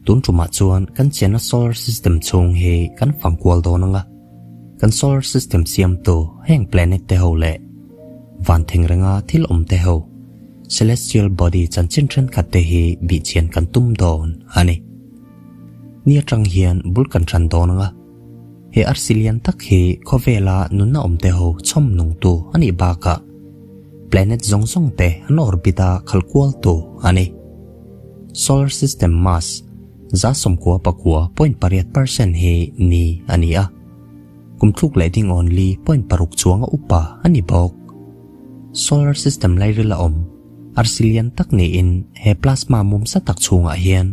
Tun tumah chuan kan chenna solar system chhung hi kan fang kual dawn anga, kan solar system siamtu heng planet te ho leh van thing renga thil awm te ho, celestial body chanchin thenkhat te hi bihchian kan tum dawn a ni. Ni atang hian bul kan tan dawn anga, he arsi lian tak hi khawvela nunna awm te ho chhawm nungtu a nih bakah planet zawng zawng te an orbit a khal kualtu a ni. Solar system mass 98.8% hi ni a ni a, kum tluk leh ding awn li point paruk chuanga upa a ni bawk. Solar system lairil a awm arsi lian tak niin he plasma mum sa tak chhungah hian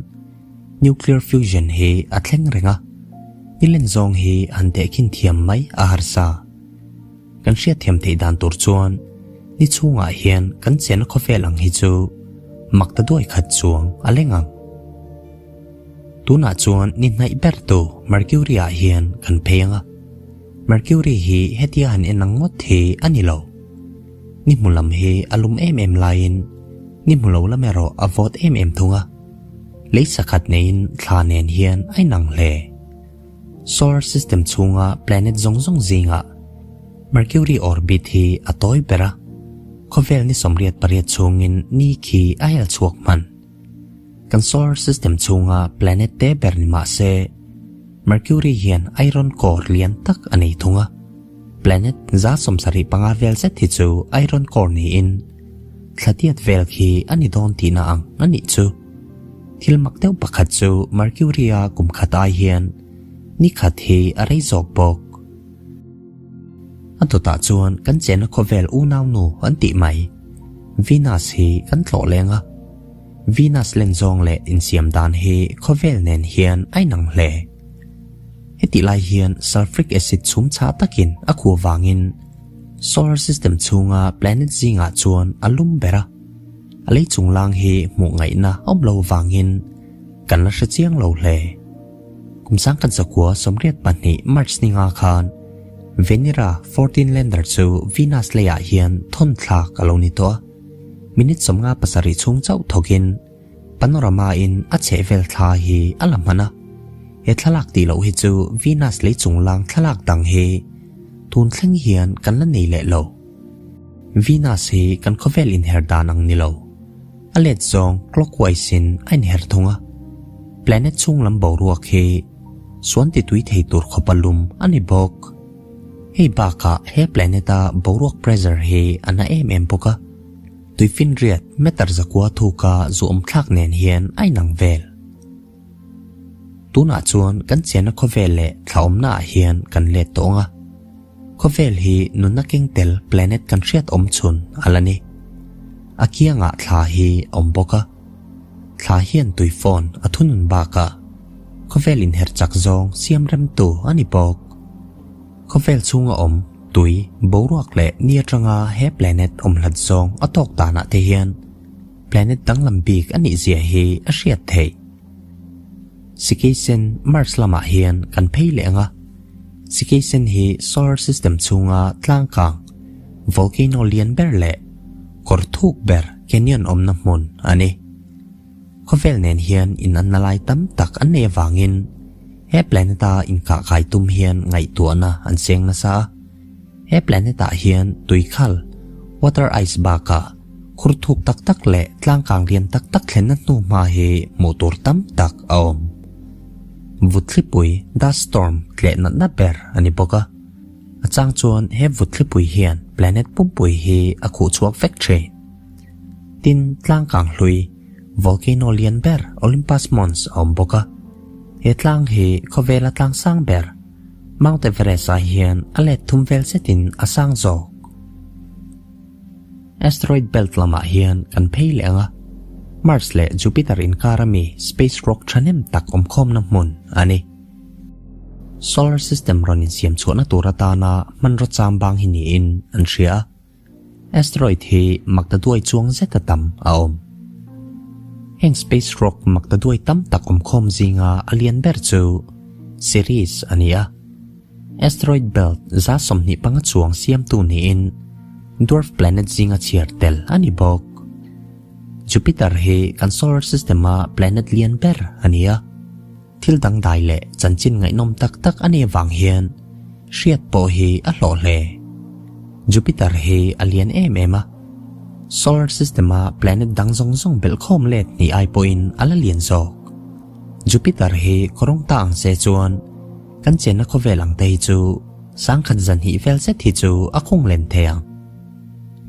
nuclear fusion hi a thleng reng a, nilen zawng hi han tehkhin thiam mai a harsa. Kan hriatthiam theih dan tur chuan ni chhungah hian kan chenna khawvel ang hi chu mak ta duai khat chuang a leng ang. Tunah chuan ni hnaih ber tu Mercury ah hian kan phei ang a. Mercury hi hetia han en ang ngawt hi a ni lo. Ni hmu lam hi a lum em em laiin ni hmu lo lam erawh a vawt em em thung a. Lei sakhat neiin thla nen hian a inang hle. Solar system chhunga planet zawng zawng zingah Mercury orbit hi a tawi ber a, khawvel ni 88 chhungin ni khi a hel chhuak hman. Kan solar system chhunga planet te ber ni mah se, Mercury hian iron core lian tak a nei thung a. Planet 75 vel zet hi chu iron core niin, thlatiat vel khi a ni dawn tihna ang a nih chu. Thil mak deuh pakhat chu Mercury-a kum khat ai hian ni khat hi a rei zawk bawk. A dawtah chuan kan chenna khawvel unaunu an tih mai, Venus hi kan tlawh leng a. Venus len zawng leh insiam dan hi khawvel nen hian a inang hle. Hetih lai hian sulfuric acid chhum chhah takin a khuh avangin solar system chhunga planet zingah chuan a lum ber a. A lei chunglang hi hmuh ngaihna awm lo vangin kan la hre chiang lo hle. Kum sangkhat zakua 82 March ni nga khan Venera 14 lander chu Venus leiah hian thawn thlak a lo ni tawh a. Minute 57 chhung chauh thawkin panorama in a chhehvel thla hi a la hman a. He thlalak tih loh hi chu Venus lei chunglang thlalak dang hi tun thleng hian kan la nei leh lo. Venus hi kan khawvel inher dan ang ni lo. A let zawng clockwise in a inher thung a. Planet chhung lam boruak hi suan ti tui thei tur khawpa lum a ni bawk. Hei bakah he planet a boruak pressure hi a na em em bawk a. Tuifinriat meter zakua thuka zu awm thlak nen hian a inang vel. Tunah chuan kan chenna khawvel leh thla awmna ah hian kan let tawh ang a. Khawvel hi nunna keng tel planet kan hriat awm chhun a la ni. A kiangah thla hi a awm bawk a. Thla hian tui phone a thunun bakah khawvel inher chak zawng siam remtu a ni bawk. Khawvel chhunga awm tui, boruak leh ni atanga he planet awm hlat zawng a tawk danah te hian planet danglam bik a nih zia hi a hriat theih. Sikei sen Mars lamah hian kan phei leh ang a, sikei sen hi solar system chhunga tlangkang, volcano lian ber leh kawr thuk ber canyon awmna hmun a ni. Khawvel nen hian inanna lai tam tak an nei avangin he planet-a inkahkai tum hian ngaihtuahna an seng nasa a. He planet-ah hian tuikhal, water ice bakah khur thuk tak tak leh tlangkang lian tak tak thlenna hnu hma hi hmuh tur tam tak a awm. Vutthlipui, dust storm, tleh natna ber a ni bawk a. A chang chuan he vutthlipui hian planet pumpui hi a khuh chhuak vek thin. Tin, tlangkang hlui, volcano lian ber Olympus Mons a awm bawk a. He tlang hi khawvela tlang sang ber, Mount Everest ah hian a let thum vel zetin a sang zawk. Asteroid belt lamah hian kan phei leh ang a, Mars leh Jupiter inkar ami space rock thahnem tak awmkhawmna hmun a ni. Solar system rawn insiam chhuahna tur atana hmanraw cham bang hi niin an hria a, asteroid hi maktaduai chuang zeta tam a awm. Heng space rock maktaduai tam tak awmkhawm zinga a lian ber chu Ceres a ni a. Asteroid belt 25 chuang siamtu niin dwarf planet zinga chhiar tel a ni bawk. Jupiter hi kan solar system-a planet lian ber a ni a. Thil dangdai leh chanchin ngaihnawm tak tak a nih avang hian hriat pawh hi a hlawh hle. Jupiter hi a lian em em a, solar system-a planet dang zawng zawng belhkhawm let hnih ai pawhin a la lian zawk. Jupiter hi kawrawng ta ang se chuan kan chenna khawvel ang te hi chu sangkhat zan hnih vel zet hi chu a khung len thei ang.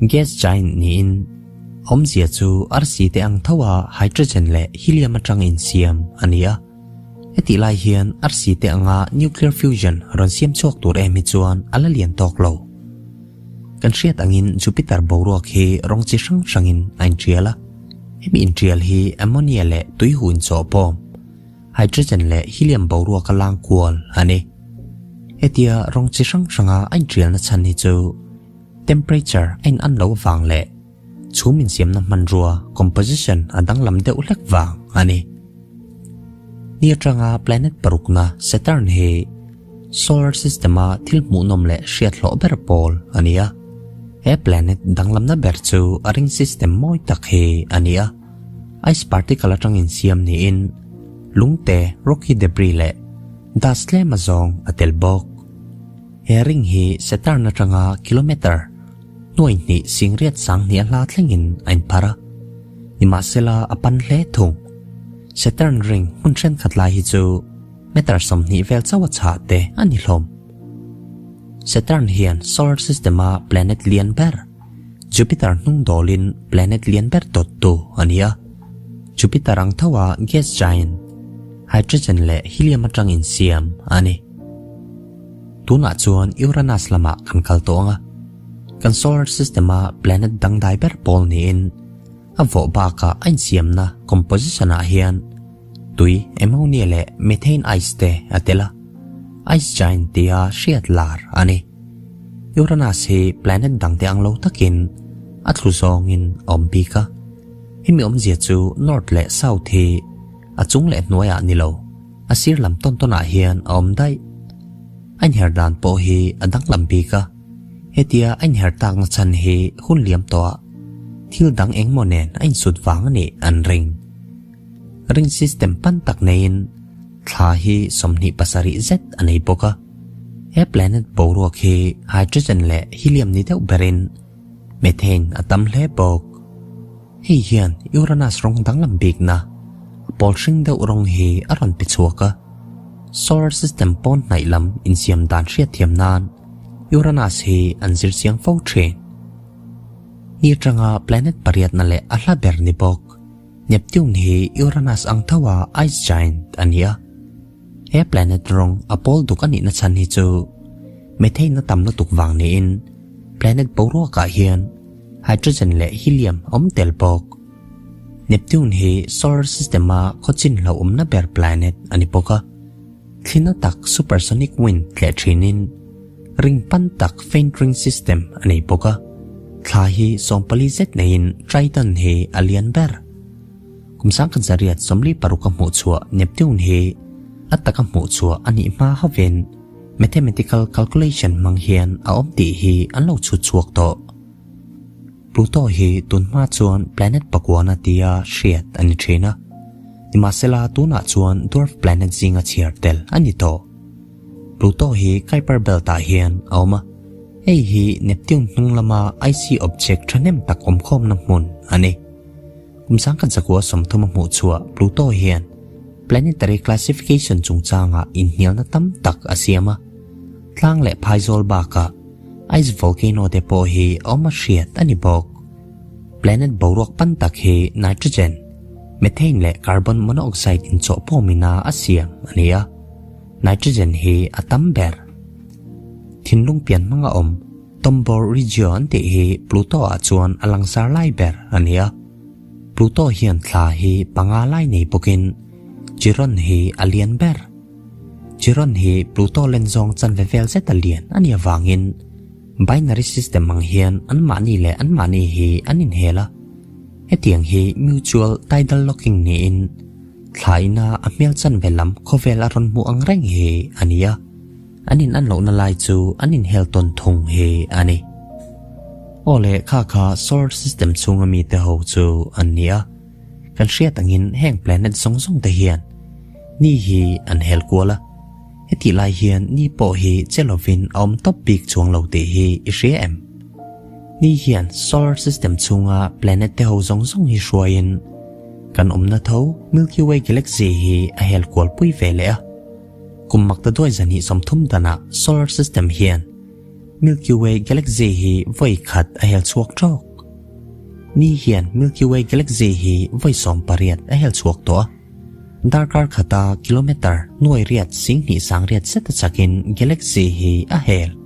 Gas giant niin awmzia chu arsi te ang tho a hydrogen leh helium atang insiam a ni a. Hetih lai hian arsi te anga nuclear fusion rawn siam chhuak tur em hi chuan a la lian tawk lo. Kan hriat angin Jupiter boruak hi rawng chi hrang hrangin a intial a. Hemi intial hi ammonia leh tuihu inchawhpawm, hydrogen leh helium boruak a lang kual a ni. Hetia rawng chi hrang hranga a intialna chhan hi chu Temperature a in an loh vang leh chhum insiamna hmanrua composition a danglam deuh hlek vang a ni. Ni atanga planet parukna Saturn hi solar system-a thil hmuhnawm leh hriat hlawh ber pawl a ni a. He planet danglamna ber chu a ring system mawi tak hi a ni a. Ice particle atang insiam niin lungte, rocky debris leh dust tlem azawng a tel bawk. He ring hi Saturn atanga kilometre hnuai hnih singriat sang hnih a hla thlengin a inpharh a, nimahsela a pan hle thung. Saturn ring hmun thenkhat lai hi chu meter 20 vel chauh a chhah te a ni hlawm. Saturn hian solar system-a planet lian ber, Jupiter hnung dawlin planet lian ber dawttu a ni a. Jupiter ang thoa gas giant, hydrogen leh helium atang insiam a ni. Tunah chuan Uranus lamah kan kal tawh ang a, kan solar system-a planet dangdai ber pawl niin a vawh bakah a insiamna composition-ah hian tui, ammonia leh methane ice te a tel a, ice giant tia hriat lar a ni. Uranus hi planet dangte ang lo takin a thlu zawngin a awm bik a, hemi awmzia chu north leh south hi a chung leh hnuaiah ni lo. A sir lam tawn tawnah hian a awm daih. A inher dan pawh hi a danglam bik a, hetia a inher takna chhan hi hun liam tawhah thil dang engmaw nen a insut vang a nih an ring. Ring system pan tak neiin thla hi 27 zet a nei bawk a. He planet boruak hi hydrogen leh helium ni deuh berin methane a tam hle bawk. Hei hian Uranus rawng danglam bikna, a pawl hring deuh rawng hi a rawn pe chhuak a. Solar system pawn hnaih lam insiam dan hriatthiam nan Uranus hi an zir chiang fo thin. Ni atanga planet pariatna leh a hla ber ni bawk, Neptune hi Uranus ang thoa ice giant a ni a. He planet rawng a pawl duk a nihna chhan hi chu methane a tam lutuk vang niin planet boruakah hian hydrogen leh helium a awm tel bawk. Neptune hi solar system-a khawchin hlauhawmna ber planet a ni bawk a, thlina tak supersonic wind tleh thinin ring pan tak faint ring system a nei bawk a, thla hi 14 zet neiin Triton hi a lian ber. Kum 1946 a hmuh chhuah Neptune hi a taka hmuh chhuah a nih hma hovin mathematical calculation hmang hian a awm tih hi an lo chhut chhuak tawh. Pluto hi tun hma chuan planet pakuana tia hriat a ni thin a, nimahsela tunah chuan dwarf planet zinga chhiar tel a ni tawh. Pluto hi Kuiper Belt ah hian a awm a, hei hi Neptune hnung lama icy object thahnem tak awmkhawmna hmun a ni. Kum 1930 a hmuh chhuah Pluto hian planetary classification chungchangah inhnialna tam tak a siam a. Tlang leh phaizawl bakah ice volcano te pawh hi a awm a hriat a ni bawk. Planet boruak pan tak hi nitrogen, methane leh carbon monoxide inchawhpawmina a siam a ni a, nitrogen hi a tam ber. Thinlung pian hmanga awm Tombaugh Regio an tih hi Pluto-ah chuan a langsar lai ber a ni a. Pluto hian thla hi panga lai nei bawkin Chiron hi a lian ber. Chiron hi Pluto len zawng chanve vel zet a lian a nih avangin binary system ang hian anmahni leh anmahni hi an inhel a. Hetiang hi mutual tidal locking niin thla ina a hmel chanve lam khawvel a rawn hmuh ang reng hi a ni a. An in an lohna lai chu an inhel tawn thung hi a ni. Aw le kha kha solar system chhunga mite ho chu an ni a. Kan hriat angin heng planet zawng zawng te hian Ni hi an hel kual a, hetih lai hian ni pawh hi che lovin a awm tawp bik chuang lo tih hi i hria em? Ni hian solar system chhunga planet te ho zawng zawng hi hruaiin kan awmna tho Milky Way galaxy hi a hel kual pui ve leh a. Kum makta duai zahnih 30 danah solar system hian Milky Way galaxy hi vawi khat a hel chhuak tawk. Ni hian Milky Way galaxy hi vawi 18 a hel chhuak tawh a. Darkar khata kilometer nuai riat 2800 zet a chakin galaxy hi a hel.